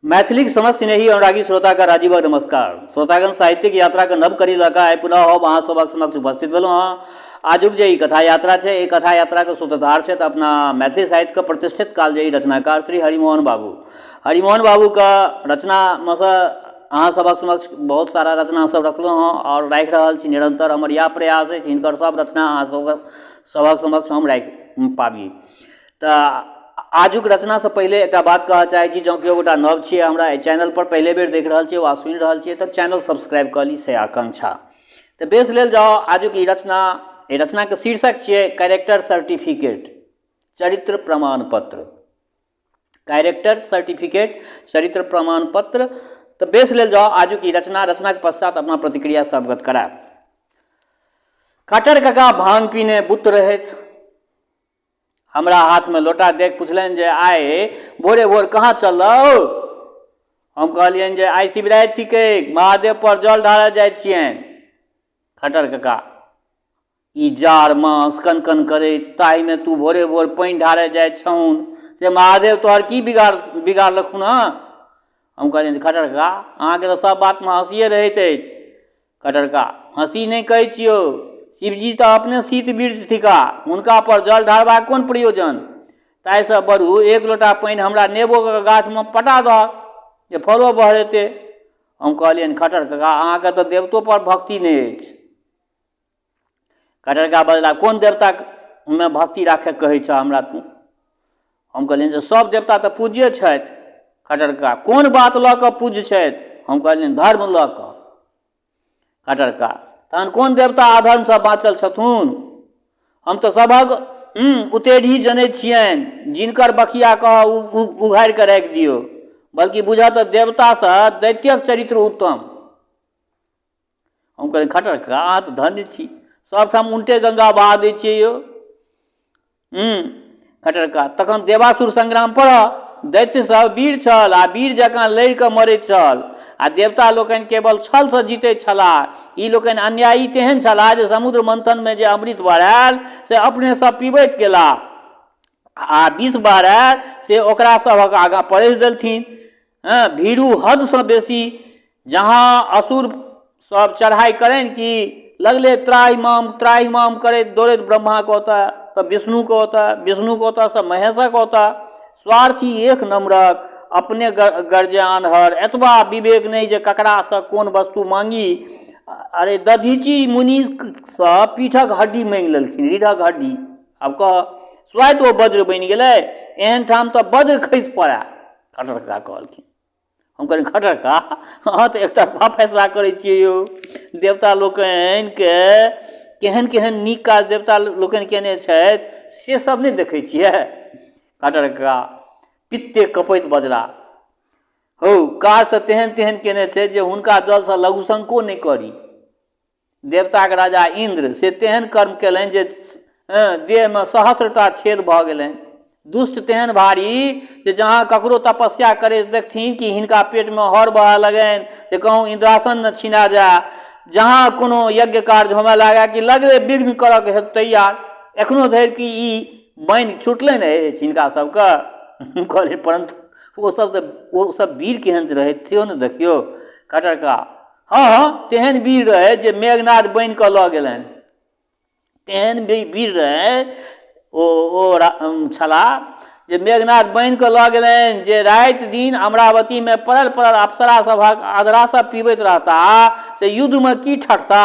मैथिलीक समस्त स्नेही अनुरागी श्रोताके राजीवक नमस्कार। श्रोतागण, साहित्यिक यात्राके नव कड़ी लऽ कऽ आइ पुनः हम अहाँ सभक समक्ष उपस्थित भेलहुँ हँ। आजुक जे ई कथा यात्रा छै, एहि कथा यात्राके सूत्रधार छथि अपना मैथिली साहित्यके प्रतिष्ठित कालजयी रचनाकार श्री हरिमोहन बाबू। हरिमोहन बाबूके रचनामे सँ अहाँ सभक समक्ष बहुत सारा रचना सब रखलहुँ हँ आओर राखि रहल छी निरन्तर। हमर इएह प्रयास अछि, हिनकर सब रचना अहाँ सभक समक्ष हम राखि पाबी। तऽ आजुक रचनासँ पहिले एकटा बात कहऽ चाहै छी, जँ केओ गोटा नव छियै, हमरा एहि चैनलपर पहिले बेर देख रहल छियै वा सुनि रहल छियै, तऽ चैनल सब्सक्राइब कऽ ली, से आकांक्षा। तऽ बेस, लेल जाउ आजुक ई रचना। एहि रचनाके शीर्षक छियै कैरेक्टर सर्टिफिकेट, चरित्र प्रमाण पत्र। कैरेक्टर सर्टिफिकेट, चरित्र प्रमाण पत्र। तऽ बेस, लेल जाउ आजुक ई रचना। रचनाके पश्चात अपना प्रतिक्रियासँ अवगत करायब। खट्टर कका भांग पीने बुत्त रहथि। हमरा हाथमे लोटा देख पुछलनि जे आइ भोरे भोर कहाँ चललौ? हम कहलियनि जे आइ शिवराति थिकै, महादेव पर जल ढारऽ जाइ छियनि। खट्टर कका, ई जाड़ मास कन कन करैत, ताहिमे तू भोरे भोर पानि ढारऽ जाइ छहुन, से महादेव तोहर की बिगाड़लखुन हँ? हम कहलियनि, खट्टर कका, अहाँके तऽ सब बातमे हँसिए रहैत अछि। खट्टर कका, हँसी नहि कहै छियौ। शिवजी तऽ अपने शीत वीर्य थिका, हुनका पर जल ढारबाक कोन प्रयोजन? ताहिसँ बढ़ू एक लोटा पानि हमरा नेबोके गाछमे पटा दहक जे फलो बहरेतै। हम कहलियनि, खट्टर कका, अहाँके तऽ देवतो पर भक्ति नहि अछि। खट्टर कका बजला, कोन देवतामे भक्ति राखै कहै छह हमरा तू? हम कहलियनि जे सभ देवता तऽ पूज्य छथि। खट्टर कका, कोन बात लऽ कऽ पूज्य छथि? हम कहलियनि, धर्म लऽ कऽ। खट्टर कका, तहन कोन देवता अधर्मसँ बाँचल छथुन? हम तऽ सभक उतेढ़ी जनै छियनि, जिनकर बखिया कह उघारि कऽ राखि दियौ। बल्कि बुझऽ तऽ देवतासँ दैत्यक चरित्र उत्तम। हम कहलियै, खट्टर कका, अहाँ तऽ धन्य छी, सभठाम उल्टे गंगा बहा दै छियै यौ। खट्टर कका, तखन देवासुर संग्राम पढ़ऽ। दैत्य सब वीर छल आ वीर जकाँ लड़ि कऽ मरैत छल आ देवता लोकनि केवल छलसँ जीतैत छलाह। ई लोकनि अन्यायी तेहन छलाह जे समुद्र मंथनमे जे अमृत बहरायल से अपने सब पीबैत गेलाह आ विष बहरायल से ओकरा सभक आगाँ परसि देलथिन। हँ, भीरू हदसँ बेसी। जहाँ असुर सब चढ़ाइ करनि कि लगले त्राहिमाम त्राहिमाम करैत दौड़ैत ब्रह्माके ओतऽ, तऽ विष्णुके ओतऽ, विष्णुके ओतऽसँ महेशक ओतऽ। स्वार्थी एक नम्बरक, अपने गरजे आन्हर, एतबा विवेक नहि जे ककरासँ कोन वस्तु मांगी। अरे, दधीची मुनिसँ पीठक हड्डी मांगि लेलखिन, रीढ़क हड्डी। आब कह, स्वाइत ओ वज्र बनि गेलै? एहन ठाम तऽ वज्र खसि पड़ए। खट्टर कका कहलखिन। हम कहलियै, खट्टर कका, अहाँ तऽ एकतरफा फैसला करै छियै यौ। देवता लोकनिके केहन केहन नीक काज देवता लोकनि केने छथि, से सब नहि देखै छियै? खट्टर कका पित्ते कपैत बजला, हौ, काज तऽ तेहन तेहन केने छै जे हुनका जलसँ लघुशंको नहि करी। देवताके राजा इन्द्र से तेहन कर्म कयलनि जे देहमे सहस्रटा छेद भऽ गेलनि। दुष्ट तेहन भारी जे जहाँ ककरो तपस्या करैत देखथिन कि हिनका पेटमे हर बहऽ लगनि जे कहूँ इन्द्रासन ने छिना जाय। जहाँ कोनो यज्ञ कार्य होमय लागय कि लगले विघ्न करऽके हेतु तैयार। एखनो धरि कि ई बान्हि छुटलनि अछि हिनका सबके? कहलियै, परन्तु ओसब तऽ ओसब वीर केहन रहथि, सेहो ने देखियौ। खट्टर कका, हँ हँ, तेहन वीर रहै जे मेघनाद बनि कऽ लऽ गेलनि। तेहन वीर रहै ओ छलाह जे मेघनाद बनि कऽ लऽ गेलनि, जे राति दिन अमरावतीमे पड़ल पड़ल अप्सरा सभक अधरा सब पीबैत रहता से युद्धमे की ठटता?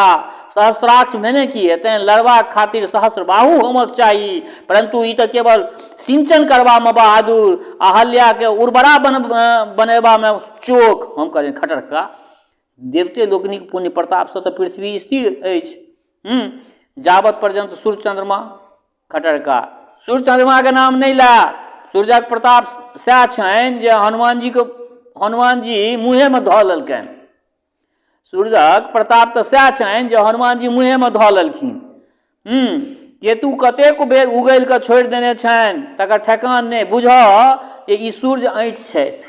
सहस्राक्ष भेने की हेतनि? लड़बाक खातिर सहस्र बाहु होमक चाही। परन्तु ई तऽ केवल सिंचन करबामे बहादुर, अहल्याके उर्वरा बनेबामे चोख। हम कहलियनि, खट्टर कका, देवते लोकनिक पुण्य प्रतापसँ तऽ पृथ्वी स्थिर अछि जाबत पर्यन्त सूर्य चन्द्रमा। खट्टर कका, सूर्य चन्द्रमाके नाम नहि लए। सूर्यक प्रताप सएह छनि जे हनुमानजीके हनुमानजी मुँहेमे धऽ लेलकनि। सूर्यक प्रताप तऽ सएह छनि जे हनुमानजी मुँहेमे धऽ लेलखिन। केतु कतेक बेर उगलि कऽ छोड़ि देने छनि, तकर ठेकान नहि। बुझऽ जे ई सूर्य ऐँठ छथि,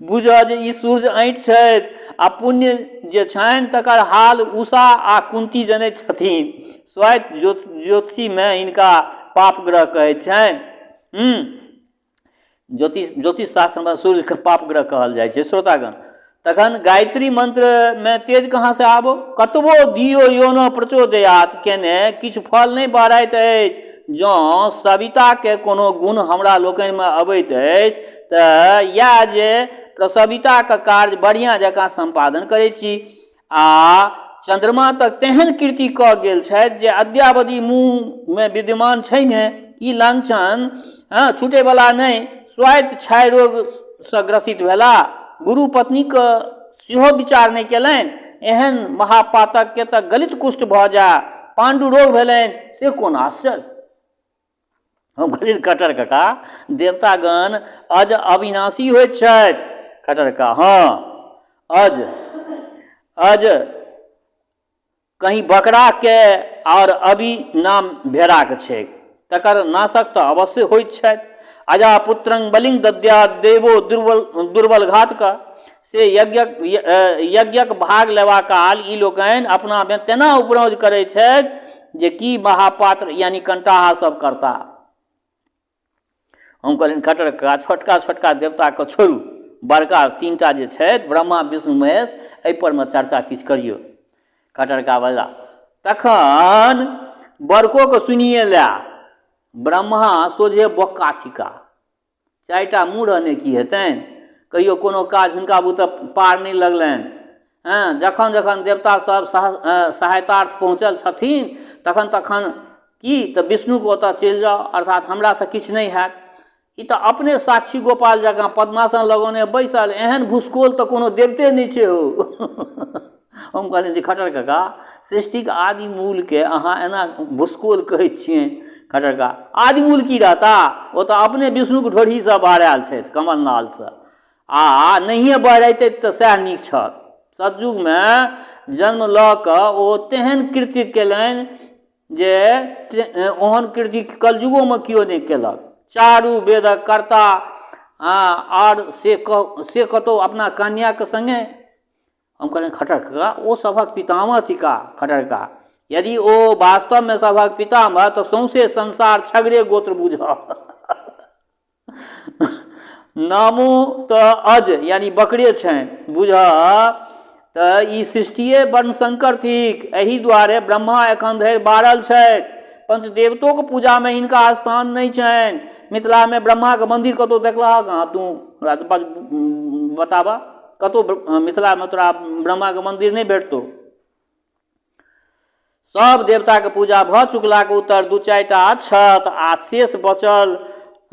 बुझऽ जे ई सूर्य ऐँठ छथि आ पुण्य जे छनि तकर हाल उषा आ कुन्ती जनैत छथिन। स्वाइत ज्योतिषीमे हिनका पाप ग्रह कहैत छनि। ज्योतिष ज्योतिष शास्त्रमे सूर्यके पाप ग्रह कहल जाइ छै। श्रोतागण, तखन गायत्री मन्त्रमे तेज कहाँसँ आबो? कतबो दियो योनो प्रचोदयात केने किछु फल नहि बहराइत अछि। जँ सविताके कोनो गुण हमरा लोकनिमे अबैत अछि तऽ इएह जे प्रसविताके कार्य बढ़िआँ जकाँ सम्पादन करै छी। आ चन्द्रमा तऽ तेहन कीर्ति कऽ गेल छथि जे अद्यावधि मुँहमे विद्यमान छै ने। ई लाञ्छन हँ छूटैवला नहि। स्वाइत क्षय रोगसँ ग्रसित भेला। गुरु पत्नीके सेहो विचार नहि केलनि। एहन महापातकके तऽ गलित कुष्ठ भऽ जाय, पाण्डु रोग भेलनि से कोन आश्चर्य। हम कहलियनि, खट्टर कका, देवतागण अज अविनाशी होइत छथि। खट्टर कका, हँ, अज अज कहीं बकराके आओर अवि नाम भेड़ाके छैक, तकर नाशक तऽ अवश्य होइत छथि। अजा पुत्रं बलिं दद्या देवो दुर्बल दुर्बल घातक। से यज्ञक यज्ञक भाग लेबा काल ई लोकनि अपनामे तेना उपरौज करै छथि जे की महापात्र यानि कंटाहा सब करता। हम कहलियनि, खट्टर कका, छोटका छोटका देवताके छोड़ू, बड़का तीनटा जे छथि, ब्रह्मा विष्णु महेश, एहिपर मे चर्चा किछु करियौ। खट्टर कका बजला, तखन बड़कोके सुनिए लए। ब्रह्मा सोझे बोक्का थिका। 4टा मुँह रहने की हेतनि? कहियो कोनो काज हुनका बुते पार नहि लगलनि। हँ, जखन जखन देवता सब सहायतार्थ पहुँचल छथिन तखन तखन की तऽ विष्णुके ओतऽ चलि जाउ, अर्थात हमरासँ किछु नहि हैत। ई तऽ अपने साक्षी गोपाल जकाँ पद्मासन लगौने बैसल। एहन भुसकोल तऽ कोनो देवते नहि छै हौ। हम कहलियनि जे खट्टर कका, सृष्टिक आदि मूलके अहाँ एना भुसकोल कहै छियनि? खट्टर कका, आदि मूल की रहता, ओ तऽ अपने विष्णुके ढोढ़ीसँ बहरायल छथि, कमलनालसँ। आ नहिए बहराइतथि तऽ सएह नीक छल। सतयुगमे जन्म लऽ कऽ ओ तेहन कृत्य केलनि जे ओहन कृत्य कलयुगोमे केओ नहि केलक। चारू वेदक कर्ता, आर से से कतहु अपना कन्याके सङ्गे। हम कहलियनि, खट्टर कका, ओ सभक पितामह थिका। खट्टर कका, यदि ओ वास्तवमे सभक पितामह तऽ सौंसे संसार छगरे गोत्र बुझह। नामो तऽ अज यानि बकरे छनि बुझह। तऽ ई सृष्टिए वर्णशंकर थिक। एहि दुआरे ब्रह्मा एखन धरि बारल छथि। पंचदेवतोके पूजामे हिनका स्थान नहि छनि। मिथिलामे ब्रह्माके मन्दिर कतहु देखलहक हँ तू? हमरा बताबऽ, कतहु मिथिलामे तोरा ब्रह्माके मन्दिर नहि भेटतौ। सब देवताके पूजा भऽ चुकलाके उत्तर 2 4टा अक्षत आ शेष बचल,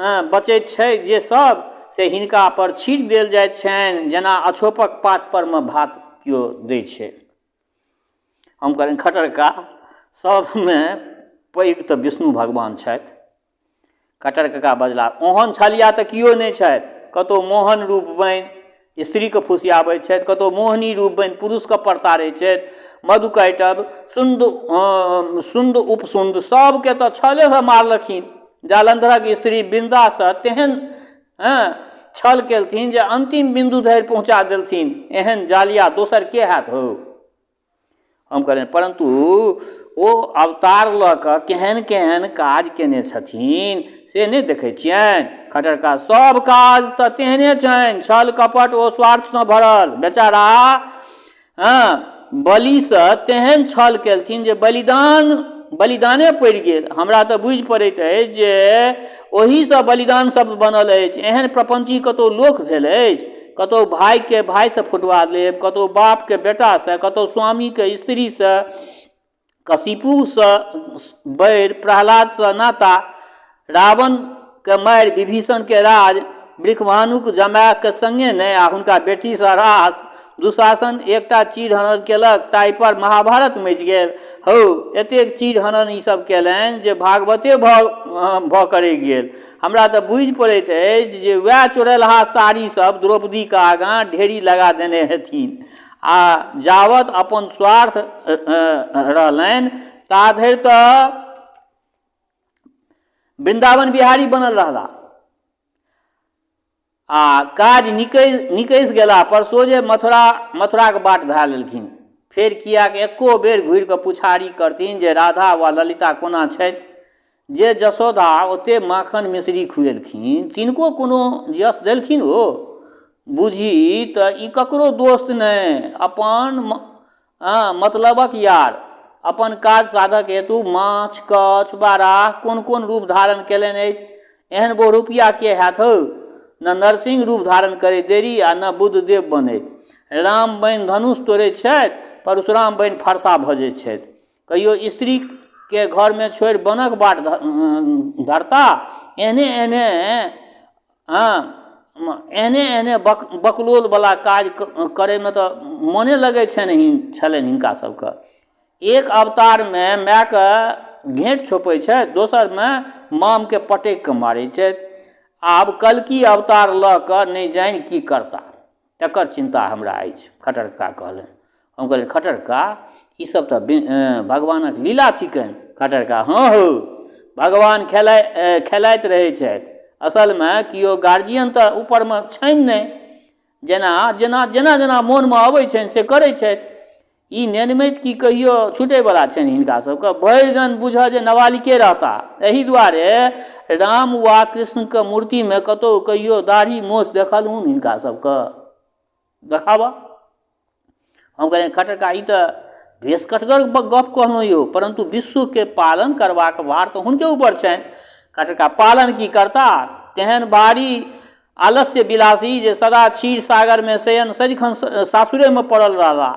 हँ, बचैत छै जे सब से हिनका पर छीट देल जाइत छनि, जेना अछोपक पात परमे भात केओ दै छै। हम कहलियनि, खट्टर कका, सबमे पैघ तऽ विष्णु भगवान छथि। खट्टर कका बजला, ओहन छलिया तऽ केओ नहि छथि। कतहु मोहन रूप बनि स्त्रीके फुसियाबै छथि, कतहु मोहिनी रूप बनि पुरुषके परतारै छथि। मधु कैटब, सुन्द सुन्द उपसुन्द सबके तऽ छलेसँ मारलखिन। जालन्धरक स्त्री वृन्दासँ तेहन, हँ, छल केलथिन जे अन्तिम बिन्दु धरि पहुँचा देलथिन। एहन जालिया दोसर के हैत हौ? हम कहलियनि, परन्तु ओ अवतार लऽ कऽ केहन केहन काज केने छथिन से नहि देखै छियनि? खट्टर कका, सब काज तऽ तेहने छनि, छल कपट ओ स्वार्थसँ भरल। बेचारा, हँ, बलिसँ तेहन छल केलथिन जे बलिदान बलिदाने पड़ि गेल। हमरा तऽ बुझि पड़ैत अछि जे ओहीसँ बलिदान शब्द बनल अछि। एहन प्रपञ्ची कतहु लोक भेल अछि? कतहु भाइके भाइसँ फुटवा लेब, कतहु बापके बेटासँ, कतहु स्वामीके स्त्रीसँ, कशिपुसँ बैर, प्रहलादसँ नाता, रावणके मारि विभीषणके राज, वृषभानुक जमायके सङ्गे नहि आ हुनका बेटीसँ रास, दुशासन एकटा चीर हरण केलक ताहिपर महाभारत मचि गेल। हौ, एतेक चीर हरण ईसभ केलनि जे भागवते भऽ भऽ कऽ रहि गेल। हमरा तऽ बुझि पड़ैत अछि जे वएह चोरेलहा साड़ी सब द्रौपदीके आगाँ ढेरी लगा देने हेथिन। आ जावत अपन स्वार्थ रहलनि ता धरि तऽ वृन्दावन बिहारी बनल रहला आ काज निकलि निकसि गेला पर सोझे मथुरा मथुराके बाट धरा लेलखिन। फेर किएक एको बेर घुरि कऽ पुछारी करथिन जे राधा वा ललिता कोना छथि? जे जसोदा ओते माखन मिश्री खुएलखिन तिनको कोनो यश देलखिन ओ बुझी तऽ ई ककरो दोस्त नहि अपन मतलबक यार अपन काज साधक हेतु माछ कछ बाराह कोन कोन रूप धारण केलनि अछि एहन बहुरूपिया के हैत हौ न नरसिंह रूप धारण करैत देरी आ न बुद्धदेव बनैत राम बनि धनुष तोड़ैत छथि परशुराम बनि फरसा भजैत छथि कहियो स्त्रीके घरमे छोड़ि वनक बाट धरता एहने एहने हँ एहने एहने बक बकलोलवला काज करैमे तऽ मोने लगै छनि छलनि हिनका सबके एक अवतारमे मायके घेँट छोपै छथि दोसरमे मामके पटकि कऽ मारै छथि आब कल्की अवतार लऽ कऽ नहि जानि की करता तकर चिन्ता हमरा अछि खट्टर कका कहलनि हम कहलियनि खट्टर कका ई सब तऽ भगवानक लीला थिकनि खट्टर कका हँ हौ भगवान खेलाइ खेलाइत रहै छथि असलमे केओ गार्जियन तऽ ऊपरमे छनि नहि जेना जेना जेना जेना मोनमे अबै छनि से करै छथि ई नेनमति की कहियो छुटैवला छनि हिनका सबके भरि जन बुझऽ जे नाबालिके रहता एहि दुआरे राम वा कृष्णके मूर्तिमे कतहु कहियो दाढ़ी मोछ देखलहुन हिनका सबके देखाबऽ हम कहलियनि खट्टर कका ई तऽ बेस कठगर गप कहलहुँ यौ परन्तु विश्वके पालन करबाक भार तऽ हुनके ऊपर छनि खट्टर कका पालन की करता तेहन भारी आलस्य विलासी जे सदा क्षीर सागरमे शयन सदिखन सासुरेमे पड़ल रहला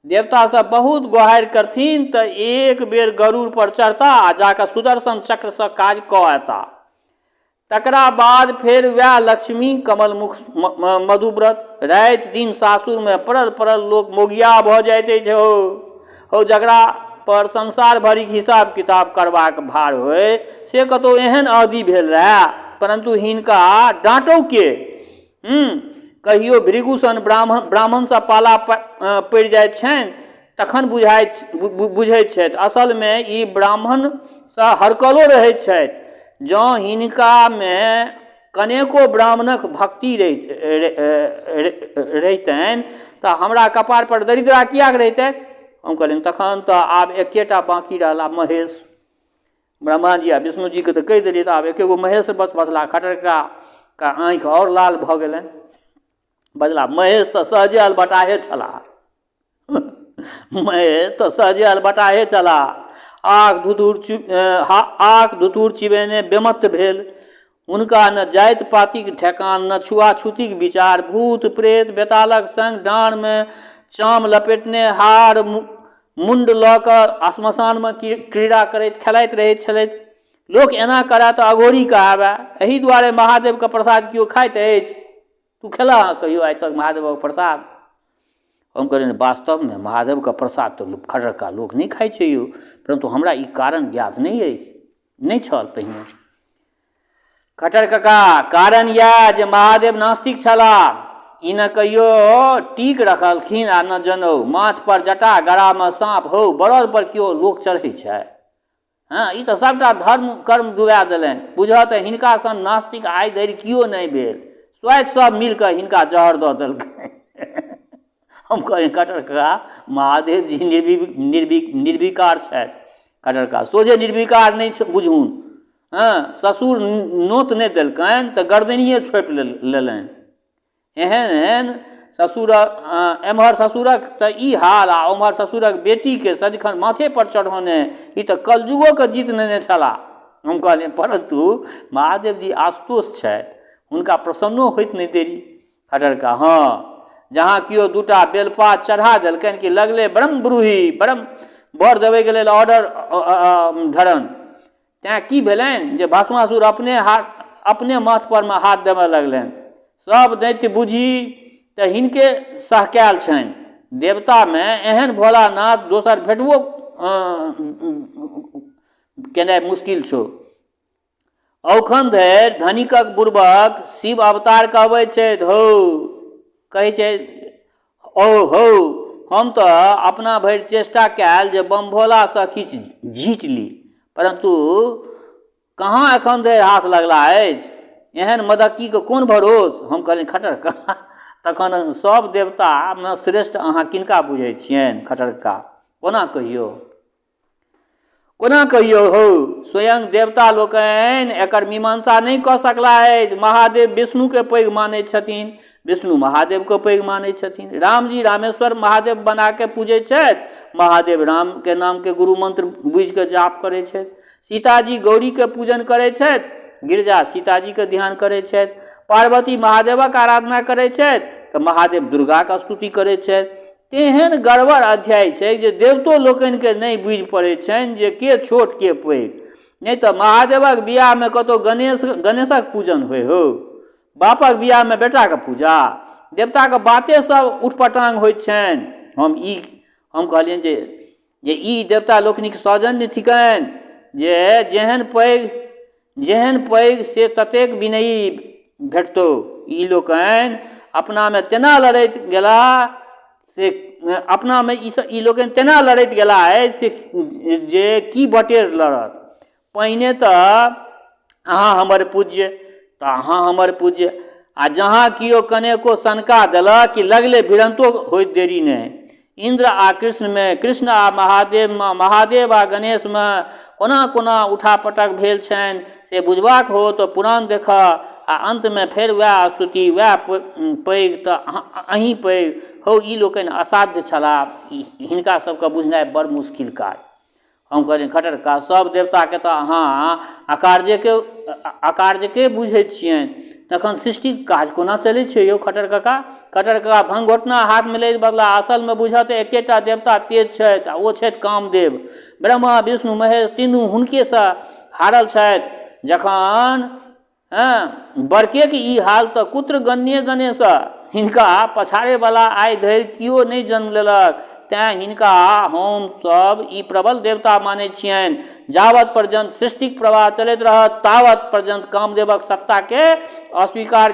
देवता सब बहुत गोहारि करथिन तऽ एक बेर गरुड़ पर चढ़ता आ जाकऽ सुदर्शन चक्रसँ काज कऽ एता तकरा बाद फेर वएह लक्ष्मी कमलमुख मधुव्रत राति दिन सासुरमे पड़ल पड़ल लोक मोगिया भऽ जाइत अछि हौ हौ जकरा पर संसार भरिक हिसाब किताब करबाक भार होय से कतहु एहन आदि भेल रहए परन्तु हिनका डाँटौ के कहियो भृगुसन ब्राह्मण ब्राह्मणसँ पाला पड़ि जाइत छनि तखन बुझाइत बुझैत छथि असलमे ई ब्राह्मणसँ हरकलो रहैत छथि जँ हिनकामे कनेको ब्राह्मणक भक्ति रहितनि तऽ हमरा कपारपर दरिद्रा किएक रहितनि हम कहलियनि तखन तऽ आब एकेटा बाँकी रहला महेश ब्रह्माजी आ विष्णुजीके तऽ कहि देलियै तऽ आब एकेगो महेश बस बचला खट्टर ककाके आँखि आओर लाल भऽ गेलनि बजला महेश तऽ सहजे अलबटाहे छलाह महेश तऽ सहजे अलबटाहे छलाह आग धुधुर आग धुथुर चिबेने बेमत्त भेल हुनका ने जाति पातिक ठेकान ने छुआछूतिक विचार भूत प्रेत बेतालक संग डाँड़मे चाम लपेटने हार मुण्ड लऽ कऽ श्मशानमे क्रीड़ा करैत खेलाइत रहैत छलथि लोक एना करए तऽ अघोरी कहाबए एहि दुआरे महादेवके प्रसाद केओ खाइत अछि तू खेलह कहियो आइ तक महादेवक प्रसाद हम कहलियनि वास्तवमे महादेवके प्रसाद तऽ खड़का लोक नहि खाइ छै यौ परन्तु हमरा ई कारण ज्ञात नहि अछि नहि छल पहिने खट्टर कका कारण इएह जे महादेव नास्तिक छलाह ई ने कहियो टीक रखलखिन आ ने जनउ माथपर जटा गरामे साँप हौ बरदपर केओ लोक चढ़ै छै हँ ई तऽ सभटा धर्म कर्म डुबा देलनि बुझऽ तऽ हिनका सन नास्तिक आइ धरि केओ नहि भेल स्वयं सभ मिल कऽ हिनका जहर दऽ देलकनि हम कहलियनि खट्टर कका महादेव जी निर्विकार छथि खट्टर कका सोझे निर्विकार नहि बुझहुन हँ ससुर नोत नहि देलकनि तऽ गरदनिए छोपि लेलनि एहन एहन ससुर एम्हर ससुरक तऽ ई हाल आ ओम्हर ससुरक बेटीके सदिखन माथेपर चढ़ौने ई तऽ कलयुगोके जीत नेने छलाह हम कहलियनि परन्तु महादेव जी आशुतोष छथि हुनका प्रसन्नो होइत नहि देरी खट्टर कका हँ जहाँ केओ दूटा बेलपात चढ़ा देलकनि कि लगले ब्रह्म ब्रूहि ब्रह्म वर देबैके लेल ऑर्डर धरन तैँ की भेलनि जे भस्मासुर अपने हाथ अपने माथपरमे हाथ देबय लगलनि सभ दैत्य बुझी तऽ हिनके सहकायल छनि देवतामे एहन भोलानाथ दोसर भेटबो केनाइ मुश्किल छौ औखन धरि धनिकक बुड़बक शिव अवतार कहबै छथि हौ कहै छै ओ हौ हम तऽ अपना भरि चेष्टा कयल जे बम भोलासँ किछु झीट ली परन्तु कहाँ एखन धरि हाथ लगला अछि एहन मदक्कीके कोन भरोस हम कहलियनि खट्टर कका तखन सभ देवतामे श्रेष्ठ अहाँ किनका बुझै छियनि खट्टर कका कोना कहियौ कोना कहियौ हौ, स्वयं देवता लोकनि एकर मीमांसा नहि कऽ सकलाह अछि। महादेव विष्णुके पैघ मानै छथिन, विष्णु महादेवके पैघ मानै छथिन। रामजी रामेश्वर महादेव बनाके पूजै छथि, महादेव रामके नामके गुरु मन्त्र बुझिकऽ जाप करै छथि। सीताजी गौरीके पूजन करै छथि, गिरिजा सीताजीके ध्यान करै छथि। पार्वती महादेवक आराधना करै छथि तऽ महादेव दुर्गाके स्तुति करै छथि। तेहन गड़बड़ अध्याय छै जे देवतो लोकनिके नहि बुझि पड़ै छनि जे के छोट के पैघ। नहि तऽ महादेवक बियाहमे कतहु गणेश गणेशक पूजन होइ हौ, बापक बियाहमे बेटाके पूजा, देवताके बाते सब उटपटांग होइत छनि। हम कहलियनि जे जे ई देवता लोकनिक सौजन्य थिकनि जे जेहन पैघ से ततेक विनयी भेटतौ। ई लोकनि अपनामे तेना लड़ैत गेला से अपनामे ई ई लोकनि तेना लड़ैत गेला अछि से जे की बटेर लड़त। पहिने तऽ अहाँ हमर पूज्य तऽ अहाँ हमर पूज्य, आ जहाँ केओ कनेको सनका देलक कि लगले भिड़न्तो होइत देरी नहि। इन्द्र आ कृष्णमे, कृष्ण आ महादेवमे, महादेव आ गणेशमे कोना कोना उठापटक भेल छनि से बुझबाक हो तऽ पुराण देखऽ। आ अन्तमे फेर वएह स्तुति, वएह पैघ तऽ अहीँ पैघ। हौ, ई लोकनि असाध्य छलाह, हिनका सबके बुझनाइ बड़ मुश्किल काज। हम कहलियनि, खट्टर कका, सभ देवताके तऽ अहाँ अकार्यके अकार्यके बुझै छियनि, तखन सृष्टिके काज कोना चलै छै यौ खट्टर कका? खट्टर कका भङ्गघोटना हाथमे लैत बजला, असलमे बुझऽ तऽ एकेटा देवता तेज छथि आ ओ छथि कामदेव। ब्रह्मा विष्णु महेश तीनू हुनकेसँ हारल छथि। जखन हँ बड़केके ई हाल तऽ कुत्र गण्य गणेश, हिनका पछाड़ैवला आइ धरि केओ नहि जन्म लेलक, तेँ हिनका हमसभ ई प्रबल देवता मानै छियनि। जावत पर्यन्त सृष्टिक प्रवाह चलैत रहत तावत पर्यन्त कामदेवक सत्ताके अस्वीकार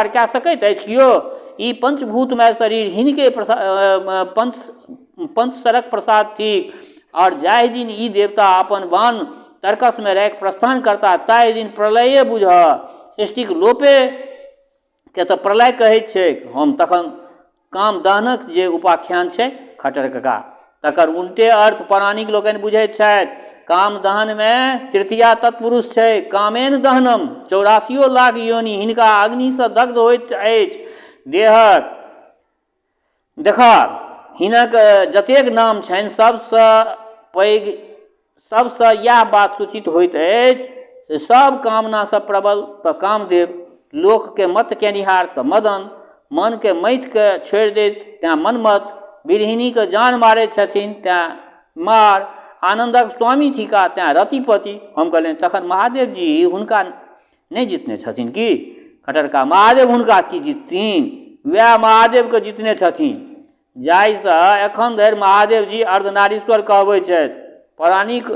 कए सकैत अछि केओ? ई पंचभूतमय शरीर हिनके पंचसरक प्रसाद थिक। आओर जाहि दिन ई देवता अपन बाण तर्कसमे राखि प्रस्थान करता ताहि दिन प्रलये बुझह। सृष्टिक लोपे के तऽ प्रलय कहैत छैक। हम तखन कामदहनक जे उपाख्यान छै खट्टर कका, तकर उल्टे अर्थ पौराणिक लोकनि बुझैत छथि। कामदहनमे तृतीया तत्पुरुष छै, कामेन दहनम। 84 लाख योनि हिनका अग्निसँ दग्ध होइत अछि देहक। देखह, हिनक जतेक नाम छनि सबसँ पैघ, सबसँ इएह बात सूचित होइत अछि से सब कामनासँ प्रबल तऽ कामदेव, लोकके मत केनिहार तऽ मदन, मनके मथिके छोड़ि दैत तेँ मनमथ, विरहिणीके जान मारैत छथिन तेँ मार, आनन्दक स्वामी थिका तेँ रतिपति। हम कहलियनि, तखन महादेव जी हुनका नहि जितने छथिन की? खटरका, महादेव हुनका की जितथिन? वएह महादेवके जितने छथिन जाहिसँ एखन धरि महादेव जी अर्धनारीश्वर कहबै छथि। पौराणिक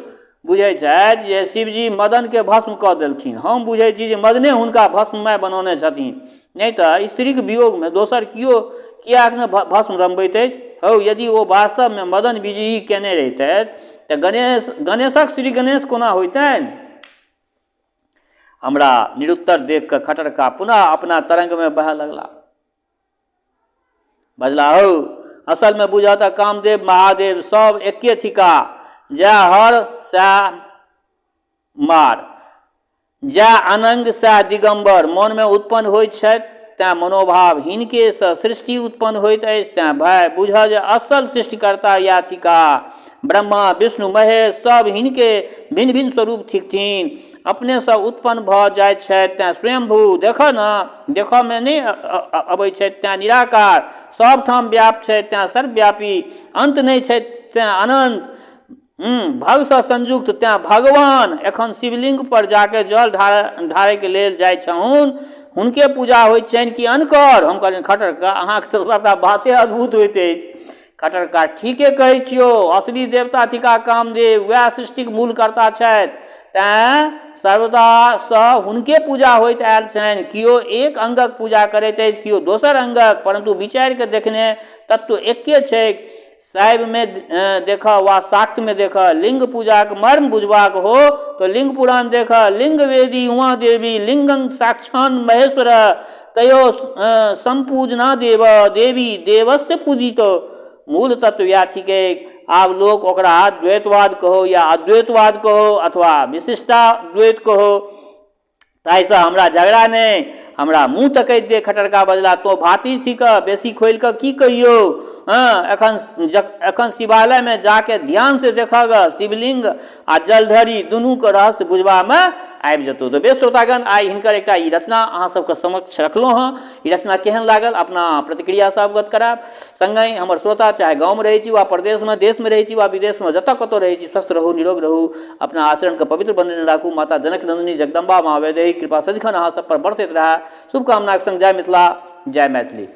बुझै छथि जे शिवजी मदनके भस्म कऽ देलखिन, हम बुझै छी जे मदने हुनका भस्ममय बनौने छथिन, नहि तऽ स्त्रीक वियोगमे दोसर केओ किएक ने भस्म रमबैत अछि? हौ, यदि ओ वास्तवमे मदन विजयी केने रहितथि तऽ गणेशक श्री गणेश कोना होइतनि? हमरा निरुत्तर देख कऽ खट्टर कका पुनः अपना तरंगमे बहऽ लगला। बजला, हौ, असलमे बुझह तऽ कामदेव महादेव सब एके थिका। जएह हर सएह मार, जएह अनंग सएह दिगम्बर। मनमे उत्पन्न होइत छथि तेँ मनोभाव, हिनकेसँ सृष्टि उत्पन्न होइत अछि तेँ भय। बुझह जे असल सृष्टिकर्ता इएह थिका। ब्रह्मा विष्णु महेश सब हिनके भिन्न भिन्न स्वरूप थिकथिन। अपनेसँ उत्पन्न भऽ जाइत छथि तेँ स्वयंभू। देखऽ ने, देखऽमे नहि अबै छथि तेँ निराकार। सभठाम व्याप्त छथि तेँ सर्वव्यापी। अन्त नहि छथि तेँ अनन्त। भगसँ संयुक्त तेँ भगवान। एखन शिवलिंग पर जाके जल ढारैके लेल जाइ छहुन, हुनके पूजा होइत छनि कि अनकर? हम कहलियनि, खट्टर कका, अहाँके तऽ सभटा बाते अद्भुत होइत अछि। खट्टर कका, ठीके कहै छियौ, असली देवता थिका कामदेव, वएह सृष्टिक मूल कर्ता छथि, तेँ सर्वदासँ हुनके पूजा होइत आयल छनि। केओ एक अङ्गक पूजा करैत अछि, केओ दोसर अङ्गक, परन्तु विचारि कऽ देखने तत्व एके छैक। शैवमे देखऽ वा शाक्तमे देखऽ, लिंग पूजाक मर्म बुझबाक हो तऽ लिंग पुराण देखऽ। लिंग वेदी उमा देवी लिंगं साक्षान महेश्वर तयो सम्पूजना देव देवी देवस्य पूजित। मूल तत्व इएह थिकैक। आब लोक ओकरा द्वैतवाद कहो या अद्वैतवाद कहो अथवा विशिष्टाद्वैत कहो, ताहिसँ हमरा झगड़ा नहि, हमरा मुँह तकैत दे। खटरका बजला, तोँ भातिज थिकह, बेसी खोलि कऽ की कहियौ। हँ, एखन एखन शिवालयमे जाके ध्यानसँ देखह गऽ, शिवलिंग आ जलधरी दुनूके रहस्य बुझबामे आबि जेतौ। तऽ बेस श्रोतागण, आइ हिनकर एकटा ई रचना अहाँ सबके समक्ष रखलहुँ हँ। ई रचना केहन लागल, अपना प्रतिक्रियासँ अवगत करायब। सङ्गहि हमर श्रोता, चाहे गाँवमे रहै छी वा परदेशमे, देशमे रहै छी वा विदेशमे, जतऽ कतौ रहै छी, स्वस्थ रहू, निरोग रहू, अपना आचरणके पवित्र बनेने राखू। माता जनक नन्दिनी जगदम्बा माँ वैदेही कृपा सदिखन अहाँ सब पर बरसैत रहए। शुभकामनाक सङ्ग जय मिथिला, जय मैथिली।